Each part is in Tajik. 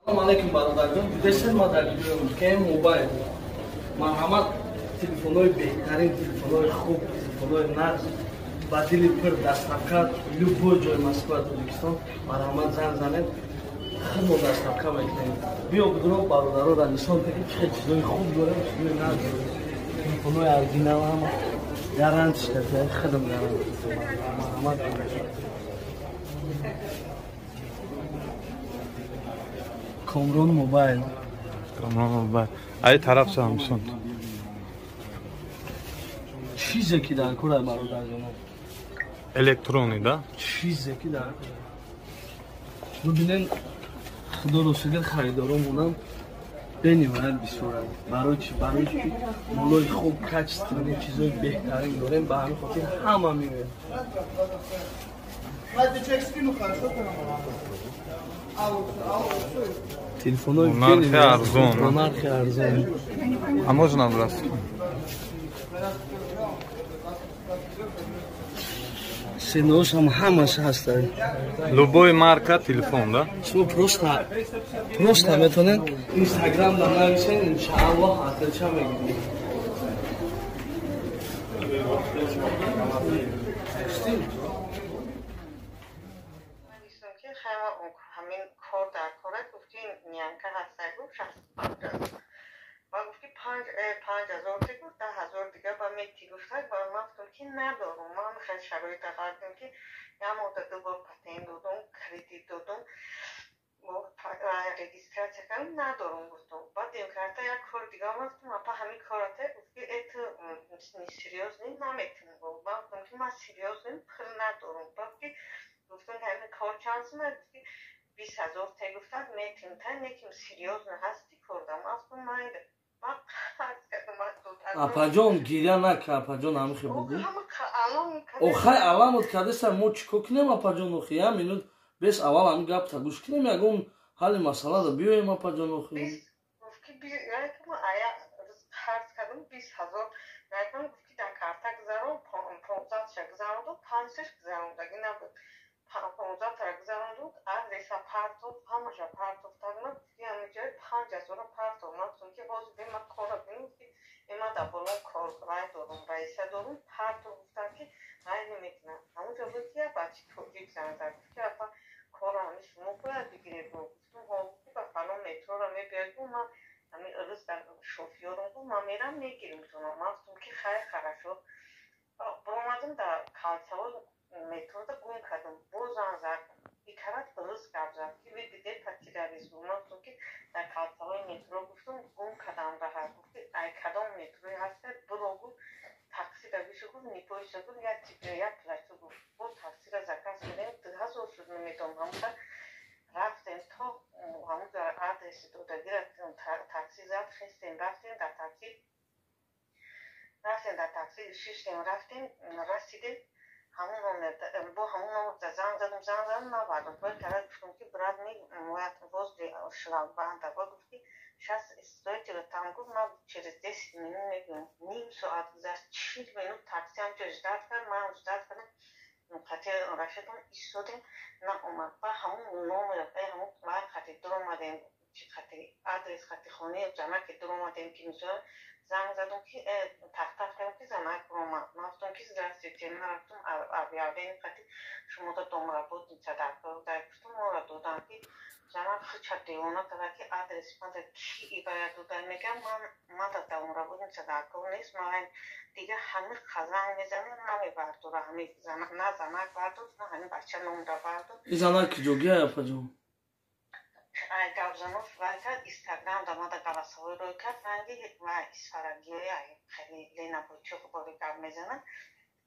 Салом алейкум, бародарҷон. Дидесен, ма дар КМ Мобайл. Марҳамат, телефонҳои беҳтарин, телефонҳои хуб, телефонҳои нағз, ба дили пир, доставка любой ҷои Москва, Тоҷикистон. Марҳамат, занг занед, худмо доставка мекунем. Биё, бидуро бародароро нишон диҳем, чӣ хел чизои хуб дорем, чизои нағз дорем, телефонҳои оригинал, ҳама гарантиш карда, худам гарант. Марҳамат, Комрон Мобайл. Комрон Мобайл. Ай тараф Самсунг. Чизе ки дар кор, бародарҷоно. Электронӣ, да? Чизе ки дар кор. Бибинен, худоро шукр, харидоро монам бениҳоят бисёранд. Барои чи? Барои ки молои хуб, качественный, чизои беҳтарин дорем, ба ҳамин хотир ҳама меояд. Телефонҳои нархи арзон. Нархи арзон. А можно брать? Ценаошам ҳамаш ҳастанд. Любой марка телефон, да? Шумо просто метавонед Инстаграм да нависен, иншааллоҳ, отвеча мегиред. Ҳамин кор дар кора гуфт, ки нянька ҳаста, гуфт, 65 ҳазор. Ва гуфт, ки 5 ҳазор те, гуфт, 10 ҳазор дига ба мети, гуфтак. Ба ман гуфтам, ки надорум. Ман хел шароита кардем, ки як моҳда ду бор патент додум, кредит додум, регистрация кардам, надорум, гуфтум. Баъд карта як кори дига ман гуфтум, апа, ҳамин корате. Гуфт, ки это несерьёзный, наметунем. Ман гуфтам, ки ман серьёзный, пул надорум. Баъд ки гуфтам, ки ҳамин кор чанд сум? Ки 20 ҳазор те, гуфтанд, метим та, неким серьёзно ҳасти кордам. Ман гуфтам, майда, ман қарз кардам. Апаҷон, гиря нака, апаҷон, ҳамихе бугӯ. Охай, аламот кардеса, мо чӣ кор кунем, апаҷон? Охи, як минут бес, аввал ҳамин гапта гӯш кунем, ягон ҳалли масъалада биёем, апаҷон, охи. Қарз кардам 20 ҳазор. Гуфт, ки дар карта гузарон, 15-ша гузаронду, панҷшаш гузарондагӣ набуд. 15-тара гузаронду, адреса партов, ҳамаша партов тагма. Гуфт, ки ҳамин ҷои 5 ҳазора партов. Ман гуфтам, ки ҳозир бе ман кора бин. Гуфт, ки ман дар боло кор вай дорум, раиса дорум, партов. Гуфтам, ки вай намекунам. Ҳамон ҷо буд, ки як бачи тоҷик занг зад, гуфт, ки апа, кора ҳамин шумо бояд бигиред. Гуфтум, ҳо. Гуфт, ба фалон метрора мебиёед. Гуфт, ман ҳамин рӯз дар шофёрам, гуфт, ман мерам, мегирим тунам. Ман гуфтум, ки хайр, хорошо. Биромадам, дар кольцевой метрода гум кардам. Боз занг зад, икарат рӯз гап зад, ки вы где потерялись? Ман гуфтум, ки дар кольцевой метро, гуфтум, гум кардам раҳа. Гуфт, ай кадом метрои ҳастед? Биро, гуфт, таксида бишу, гуфт, не бойся, гуфт, я тебе, я плачу, гуфт. Боз таксира заказ кардем, 2000 шуд, намедонам. Ҳамута рафтем то ҳамун адреси додагира, такси зад, хестем, рафтем дар такси, рафтем, дар такси шиштем, рафтем, расидем ҳамун номер. Бо ҳамун номер занг задам, занг задам, набардам. Баъд кара гуфтам, ки брат, мы возле шлагбаум. Гуфт, ки сейчас стойте там, гуфт, ман через 10 минут мегӯям. Ним соат гузашт, 40 минут такси ҳамҷо ждать кард, ман ждать кардам, қати рафиқам истодем, наомад. Ба ҳамун номер, ҳамун вай қати дуромадем, чи қати адрес қати хонаи занаке дуромадем, ки мисол занг задам, ки тақ-тақ кардам, ки занак биромад. Ман гуфтам, ки здравствуйте, ман рафтам объявление қати шумода домработница дар кор гуфтам, моро додам. Ки занак хуча девона карда, ки адреси мада ки ибая дода? Мегам, ман мада домработница дар кор нест. Ман дига ҳамин занг мезанам, намебардора. Ҳамин на занак бардошт, на ҳамин бача номра бардошт. Ин занак киҷогия, апаҷон? Ай гавзанов вай кард, Инстаграм дамада голосовой рой кард, ранги ва исфарагиёи хеле Лена Бойчуқ бори гап мезанад.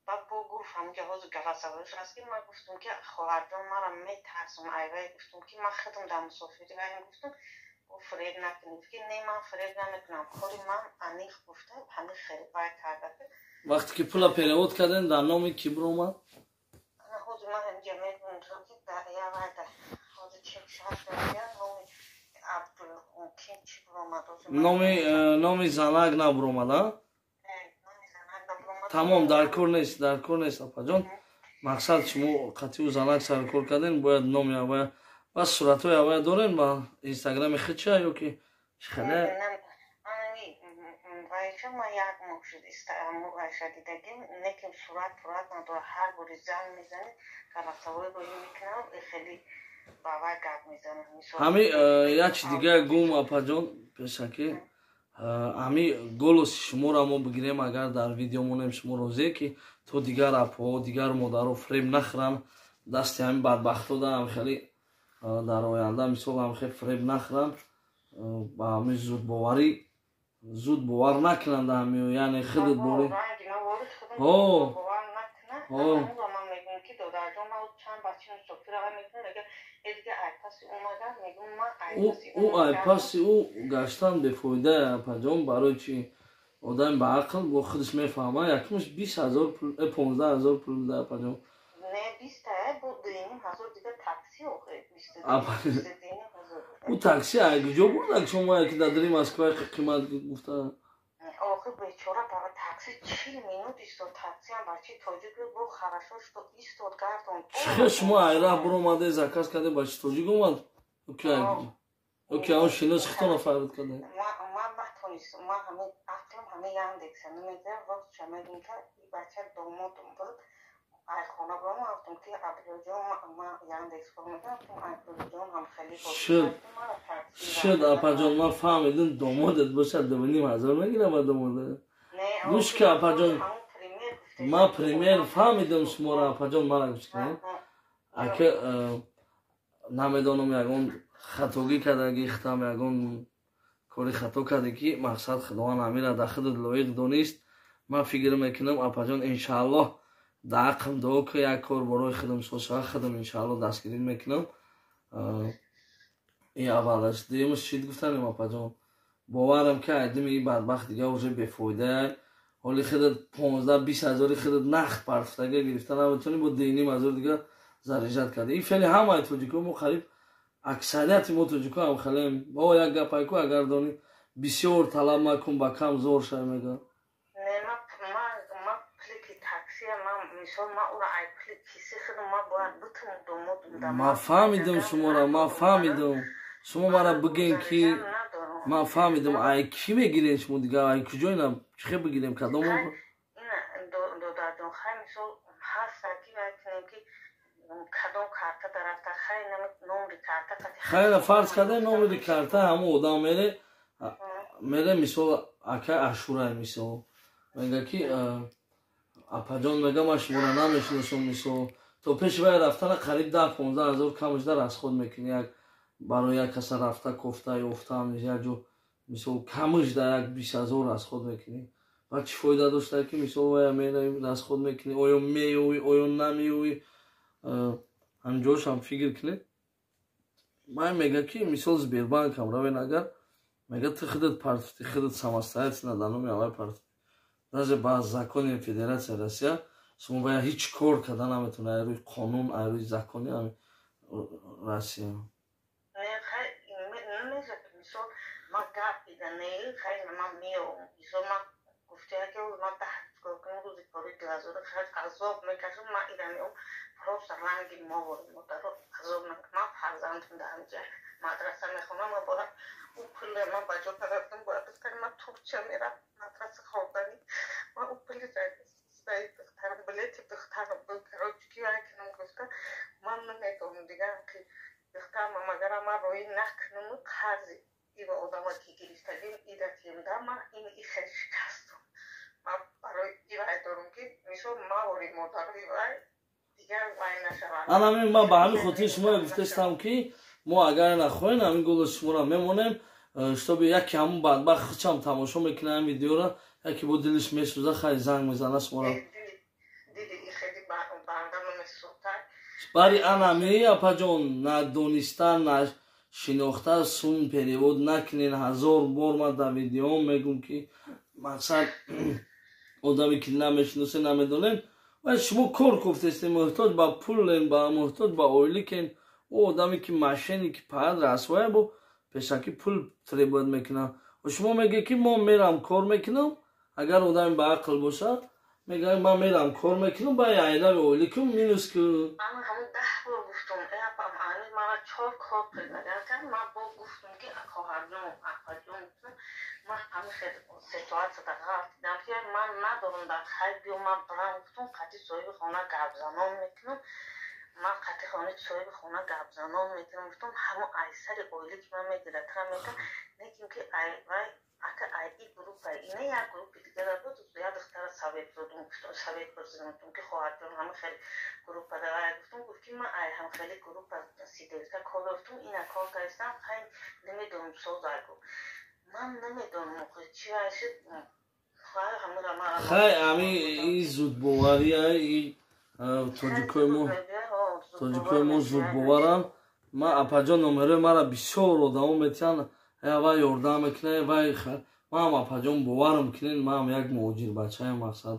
Баъд бо гуфт, ҳамунҷа ҳозир голосовойш ҳаст, ки ман гуфтум, ки хоҳарҷон, мара метарсум айвай. Гуфтум, ки ман худам дар мусофирӣ вайм. Гуфтум, фиреб накунӣ. Гуфт, ки не, ман фиреб намекунам, кори ман аниқ, гуфта, ҳамин хел вай карда. Вақте ки пула перевод кардем, дар номи ки биромад? Ҳозир ман ҳаминҷа мегӯям, ки дар я вайда ҳозир чек шаст номи Абдулкин чӣ биромад. Номи занак набиромад, а? Тамом, дар кор нест, дар кор нест, апаҷон. Мақсад, шумо қатъиу занак саркор кардем, бояд номи авая. Бас суратҳои аввая дорем ба инстаграми хича ё ки хеле? Вайша ма як моҳ шуд вайша дидагим, неким сурат пурат надора. Ҳар бори занг мезанед, голосовой роӣ мекунам, хеле ба вай гап мезанам. Ҳами як чи дига гум, апаҷон, пешакӣ ҳами голоси шуморо мо бигирем, агар дар видео монем, шумо розие, ки то дигар апҳо, дигар модаро фреб нахӯранд дасти ҳамин бадбахто даам, хеле дар оянда мисол ҳам хел фреб нахӯранд, ба ҳамин зудбоварӣ, зуд бовар накунанд ҳами, яъне худат бори. Ҳо, ман мегӯям, ки додарҷон, ман чанд бачи мусофира мекунам, мега эдига айпаси омада, мегӯм ман. Ӯ айпаси ӯ гаштан бефоида, апаҷон. Барои чи? Одами ба ақл бо худаш мефаҳма. Якумш 20 000 пул, 15 000 пул буда, апаҷон. Не, биста бо 2,5 ҳазор дига такси охе. Ӯ такси ай куҷо бурда шумо, ки дар дари Москва қимат гуфта? Охи, бечора, ба такси 40 минут истод. Таксиам бачи тоҷик бо, хорошо что истод, гардон. Чихе шумо айраҳ буромаде, заказ карде, бачи тоҷик омад? Оки он шинос хитона фарид карде? Ман натонистам, ман ҳами ақлам ҳами Яндекса намегирам. Ростша мегӯм, ки бача домодум буд, ай хона буромадам, ки Абдулҷон, ман Яндекс кор мекунам, Абдулҷон ҳам хеле. Шуд, шуд, апаҷон, ман фаҳмидам. Домодат бошад, 2,5 ҳазор мегирам ба домодат. Гӯш ка, апаҷон, ман пример фаҳмидам шуморо. Апаҷон, мара гӯш кунед. Ака, намедонам, ягон хатогӣ кардаги, хитам ягон кори хато карде, ки мақсад Худованд ҳамира дар худат лоиқ донист. Ман фикр мекунам, апаҷон, иншааллоҳ, дар ақм дуо ки як кор барои худам соз шава, худам иншааллоҳ дастгирӣ мекунам. Ин аввалаш. Дуюмаш чид гуфтанем, апаҷон, боварам ки айдими ин бадбахт дига уже бефоида. Ҳоли худат 15-20 ҳазори худат нақд партофтага гирифта наметавонӣ, бо 2,5 ҳазор дига заряжать карда. Ин феъли ҳамаи тоҷико, мо қариб аксарияти мо тоҷико ҳам хелем. О, як гапайку, агар донӣ, бисёр талаб макун, ба кам зор шай, мега. Не, ман пули ки таксия, ман мисол, ман ура ай пули киси худам ман бояд бутум домодум. Ман фаҳмидам шуморо, ман фаҳмидам. Шумо мара бигӯен, ки ман фаҳмидам, ай кӣ мегирем шумо дига, ай куҷо ина чихе бигирем, кадом? Ина, додарҷон, хай, мисол ҳаста ки вай кунем, ки кадом карта дарафта, хай, номри карта. Хайра, фарз карда, номери карта ҳамон одам мере, мисол, акай Ашурай, мисол, мега, ки апаҷон, мега, ман шуморо намешиносам. Мисол, то пеши вай рафтана қариб 10-15 ҳазор камаш дар расход мекунӣ. Як барои як каса рафта, кофта ёфтан як ҷо, мисол, камаш дар як 20 000 расход мекунӣ. Баъд чӣ фоида дошта, ки мисол вая мераи, расход мекунӣ, оё меёвӣ, оё намеёвӣ? Ҳамҷошам фикр кунед. Ман мега, ки мисол Сбербанкам равен, агар мега, ту худат партофти, худат самостоятельно дар номи аввай партофти, даже ба закони Федератсия Россия шумо бояд ҳеҷ кор карда наметавонед, ай рӯи қонун, ай рӯи закони Россия. Мисол, ман гап дида не, хай, ман меом, мисол, ман гуфтия, ки ман даҳ кунам, рӯзи кори 2000 хай азоб мекашам, ман ира меом, просто ранги мовори модаро азоб. Ман фарзандам дар ҳамҷа мадраса мехонам, ма бояд ӯ пули ман ба ҷо кардам, бояд духтари ман Турчия мерафт мадраса хонданӣ, ман ӯ пули духтарам, билети духтарам, короче, ки вай кунам гуфта, ман намедонам дигар, ки духтарам магарам ман роӣ накунам, қарзи ива одама ки гирифтагим идатием да, ман ин ихел шикастум. Ман барои ивай дорум, ки мисол мавори модарои вай дигар вай нашавад. Анами ман ба ҳамин хотири шумо гуфтастам, ки мо агар нахоҳем, ҳамин голоси шуморо мемонем, чтобы яке ҳамун бадбахт хичам тамошо мекунад ҳамин видеоро, яке бо дилиш месӯза, хай, занг мезана шуморо. Бари анами, апаҷон, надонистан, шинохта сум перевод накунен. Ҳазор бор ман дар видеом мегӯм, ки мақсад одаме ки намешиносе, намедонем, ва шумо кор кофтестем, муҳтоҷ ба пулен, ба муҳтоҷ ба ойликен. Ӯ одаме ки мошенник ки паят расвоя, бо пешакӣ пул требовать мекунад, ва шумо мегӯед, ки мо мерам, кор мекунам. Агар одаме ба ақл бошад, мегӯяд, ман мерам, кор мекунам, ба айнави ойликум минус ку. Ман ҳамун 10 бор гуфтум, мара. 4 кор предлагать кард. Ман бо гуфтум, ки хоҳарҷон, апаҷон, гуфтум, ман ҳамин ситуатсияда ғалтидам, ки ман надорам дар хайр, биё ман бирам, гуфтум, қати соҳиби хона гапзанон мекунам. Ман қати хонаи соҳиби хона гапзанон мекунам, гуфтум, ҳамон айсари оиле ки ман мегирад, тра мекунам, лекин ки ай вай ака ай и группа ина як группи дигара буд, як духтара совет додум, гуфтум, совет пурсидам, гуфтум, ки хоҳарҷон, ҳама хеле группа дара, гуфтум, гуфт, ки ман ай ҳам хеле группа сиделка кор гуфтум, ина кор кардистам, хай намедонам, соза гуфт, ман намедонам чи шуд. Хай, ами и зудбовария и тоҷикои мо зудбоварам. Ман, апаҷон, номерои мара бисёр одамо метиҳанд, вай ёрдам мекунад, вай. Маам, апаҷон, боварам кунед, маам як муҳоҷирбачаем, мақсад,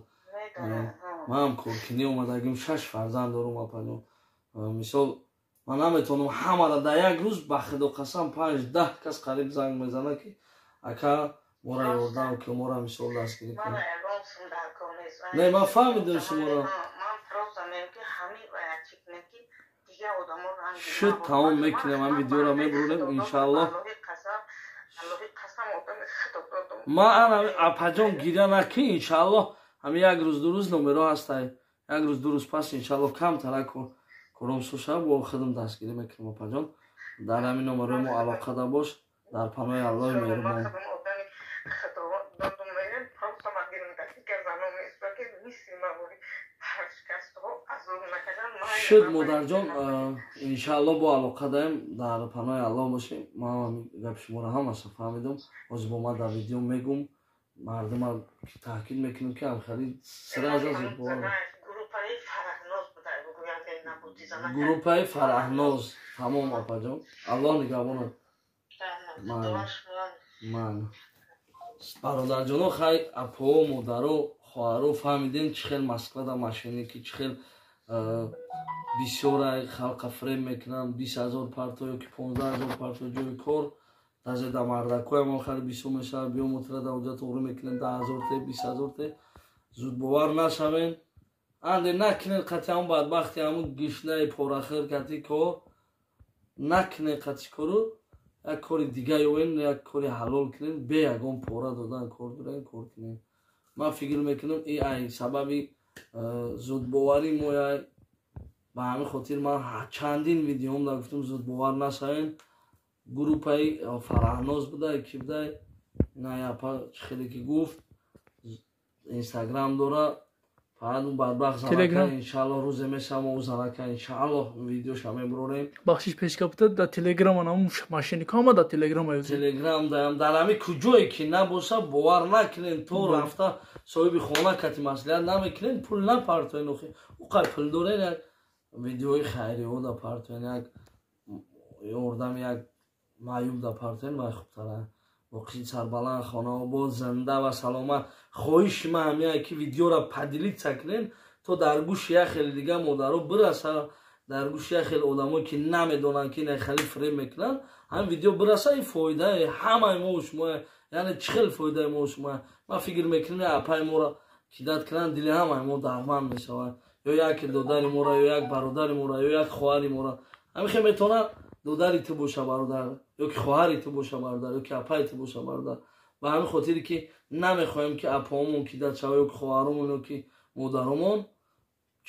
маам коркунӣ омадагим, шаш фарзанд дорум, апаҷон. Мисол, ман наметавонам ҳамара дар як рӯз, ба худо қасам, 5-10 кас қариб занг мезанад, ки ака, мора ёрдам ки, мора мисол дастгирӣ кун. Не, ман фаҳмидам шуморо. Шуд, тамом мекунем, ҳам видеоро мебурем, иншааллоҳ. Ман ана, апаҷон, гиря накӣ, иншааллоҳ, ҳами як рӯз, 2 рӯз номеро ҳастай, як рӯз, 2 рӯз пас, иншааллоҳ, камтара кором шава, бо худам дастгирӣ мекунем, апаҷон. Дар ҳамин номерои мо алоқада бош. Дар паноҳи Аллоҳи меҳрубон. Шуд, модарҷон, иншааллоҳ, бо алоқа даем. Дар паноҳи Аллоҳ бошем. Ман гапи шуморо ҳамаша фаҳмидам. Ҳозир бо ман дар видео мегум, мардума таъкид мекунем, ки ҳамхали сразу группаи Фараҳноз. Тамом, апаҷон, Аллоҳ нигаҳбонат. Ман, бародарҷоно, хай, апо, модаро, хоҳаро, фаҳмидем, чӣ хел Москвада мошенники, чӣ хел бисёра халқа фреб мекунанд. 20 000 парто ё ки 15 000 парто, ҷои кор тазеда мардакоям хеле бисёр мешавад. Биё, мотира дар оҷа тоғрӣ мекунем, 10 000 те, 20 000 те. Зудбовар нашавем, анде накунед қати ҳамун бадбахти, ҳамун гишнаи порахир кати кор накунед. Қати кору як кори дига ёвен, як кори ҳалол кунед, бе ягон пора додан кор дорен, кор кунед. Ман фикр мекунам, и ай сабаби зудбоварӣ мояй. Ба ҳамин хотир ман чандин видеом да гуфтам, зудбовар нашавем. Группаи Фараҳноз будай, ки будай, на япа хеле ки гуфт, Инстаграм дора. Фақат он бадбахт занака, иншааллоҳ, рӯзе мешавам, ӯ занака, иншааллоҳ, видеоша мебурорем. Бахшиш, пешгапта, дар Телеграм анам мошеннико ҳама дар Телеграм. Телеграм даям, дар ҳами куҷое ки набоша, бовар накунем. То рафта соҳиби хона кати маслиҳат намекунем, пул напартоен. Охи ӯ қай пул дорен, як видеои хайриҳо да партоен, як ёрдами як маъюб да партоен, вай хубтара. Воқеи сарбаланд, хонаобод, зинда ва саломат. Хоҳиши ман ҳамяе, ки видеоро поделиться кунем, то дар гӯши як хеле дига модаро бираса, дар гӯши як хеле одамое, ки намедонанд, ки ина хеле фреб мекунанд, ҳам видео бираса. Ин фоидаи ҳамаи мо шумо, яъне чӣ хел фоидаи мо шумо. Ман фикр мекунам, апаи моро кидать кунанд, дили ҳамаи мо дарманд мешавад, ё як додари моро, ё як бародари моро, ё як хоҳари моро. Ҳамин хел метавонад додари ту боша, бародар, ё ки хоҳари ту боша, бародар, ё ки апаи ту боша, бародар. Ба ҳамин хотире, ки намехоҳем, ки апаомон кидать шава, ё ки хоҳаромон, ё ки модаромон,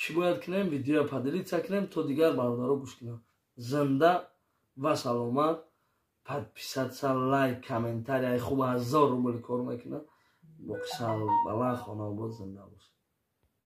чӣ бояд кунем? Видеоя поделиться кунем, то дигар бародаро гӯш кунанд. Зинда ва саломат. Подписаться, лайк, комментария хуб 1000 рубл кор мекунад. Боқи сарбаланд, хонаобод, зинда бошад.